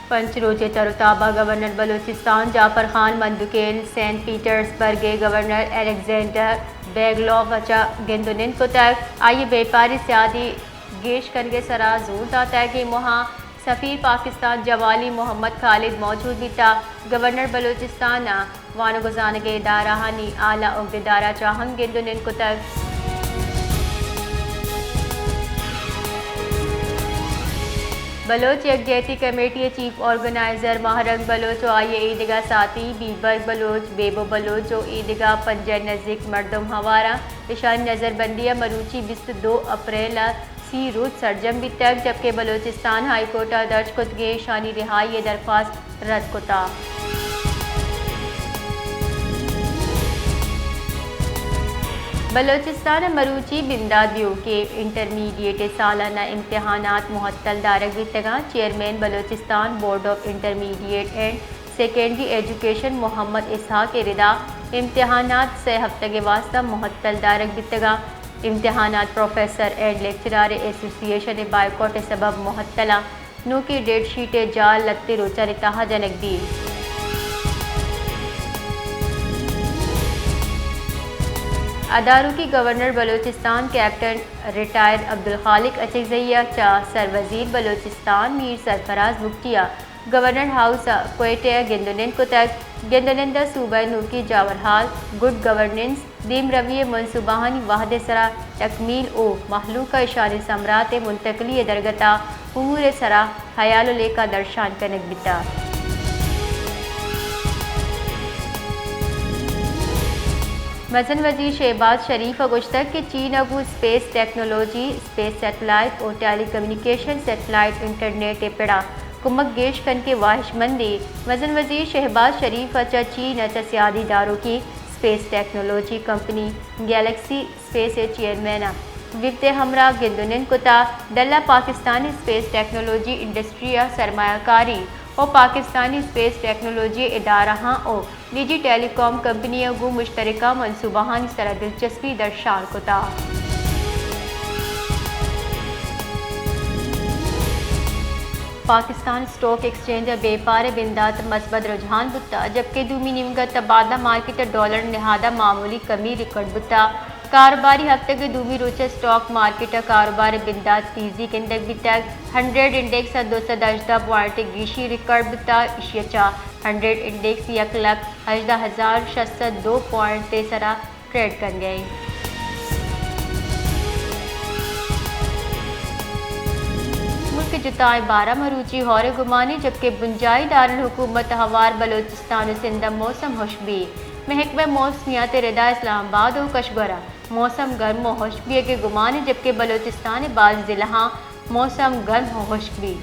پنچ روچ ء تر ء تاب ء گورنر بلوچستان جعفر خان مندوکیل سینٹ پیٹرز برگ ء گورنر الیگزینڈر بیگلوف ء چہ گند ء نند کتگ۔ آئی ء بیپاری سیادی گیش کنگ ء سرا زور داتگ۔ اے موہ ء سفیر پاکستان جوالی محمد خالد موجود بیتگ۔ گورنر بلوچستان ء وانگ ء زانگ ء ادارھانی اعلی عہدیدار ء چہ ہم گند ء نند کتگ۔ بلوچ یکجہتی کمیٹی ء چیف آرگنائزر ماہ رنگ بلوچ ء آئی ء ایدگہ ساتھی بیبرگ بلوچ، بیبو بلوچ ء ایدگہ پنجاہ ء نزیک مردم ہوار انت۔ اشانی نظربندی ء مروچی بیست ء دو اپریل ء سی روچ سرجم بیتگ، جبکہ بلوچستان ہائی کورٹ ء درج کتگیں ایشانی رہائی ء درخواست رد کتگ۔ بلوچستان ء مروچی بندات دیوکیں انٹرمیڈیٹ ء سالانہ امتحانات مہتل دارگ بیتگ انت۔ Chairman Balochistan board of intermediate and secondary education Muhammad Ishaq ء ردا امتحانات سئے ہفتگ ء واستہ مہتل دارگ بیتگ انت۔ امتحانات پروفیسر اینڈ لیکچرار ایسوسی ایشن ء بائیکاٹ ء سبب مہتل انت۔ نوکیں ڈیٹ شیٹ ء جال لہتیں روچانی تہا جنگ بیت۔ ادارکی گورنر بلوچستان کیپٹن ریٹائرڈ عبدالخالق اچکزئی ء چہ سروزیر بلوچستان میر سرفراز بگٹی ء گورنر ہاؤس ء کوئٹہ ء گند ء نند کتگ۔ گند ء نند ء صوبہ ء نوکیں جاورحال، گڈ گورننس، دیمروی ء منصوبہانی وہد ء سرا تکمیل ء مہلوک ء اشانی ثمرات ء منتقلی ء درگت ء امور ء سرا ہیال ء لیکہ درشان کنگ بیتگ۔ مزن وزیر شہباز شریف ء گوشتگ کہ چین ء گوں اسپیس ٹیکنالوجی، اسپیس سیٹلائٹ ء ٹیلی کمیونیکیشن سیٹلائٹ انٹرنیٹ ء پڑا کمک گیش کنگ ء واہشمندیں۔ مزن وزیر شہباز شریف ء چہ چین ء چہ سیادی داروکیں space technology company Galaxy space ء چیئرمین ء وفد ء ہمراہ گند ء نند کتگ۔ ڈل ء پاکستانی اسپیس ٹیکنالوجی انڈسٹری ء سرمایہ کاری ء پاکستانی اسپیس ٹیکنالوجی ادارہاں ء نجی ٹیلی کام کمپنی ء گوں مشترکہ منصوبہانی سرا دلچسپی درشان کتگ۔ پاکستان اسٹاک ایکسچینج ء بیپار ء بندات ء مثبت رجحان بوتگ، جبکہ دومی نیمگ ء تبادلہ مارکیٹ ء ڈالر ء نہاد ء معمولی کمی ریکارڈ بوتگ۔ کاروباری ہفتگ ء دومی روچ ء اسٹاک مارکیٹ ء کاروبار ء بندات تیزی گندگ بیتگ۔ ہنڈریڈ انڈیکس ء دو سد ہژدہ پوائنٹ ء گیشی ریکارڈ بوتگ، ایشی ء چہ ہنڈریڈ انڈیکس یک لکھ ہژدہ ہزار شش سد دو پوائنٹ ء سرا ٹریڈ کنگ ء انت۔ ملک ء جتائیں بارہ مروچی ہور ء گمانی، جبکہ بنجاہی دارالحکومت ہوار بلوچستان ء سندھ ء موسم ہشک بی۔ محکمہ موسمیات ء ردا اسلام آباد ء کشگور ء موسم گرم ء ہشک بیگ ء گمان، جبکہ بلوچستان ء باز ضلعاں موسم گرم ء ہشک بی۔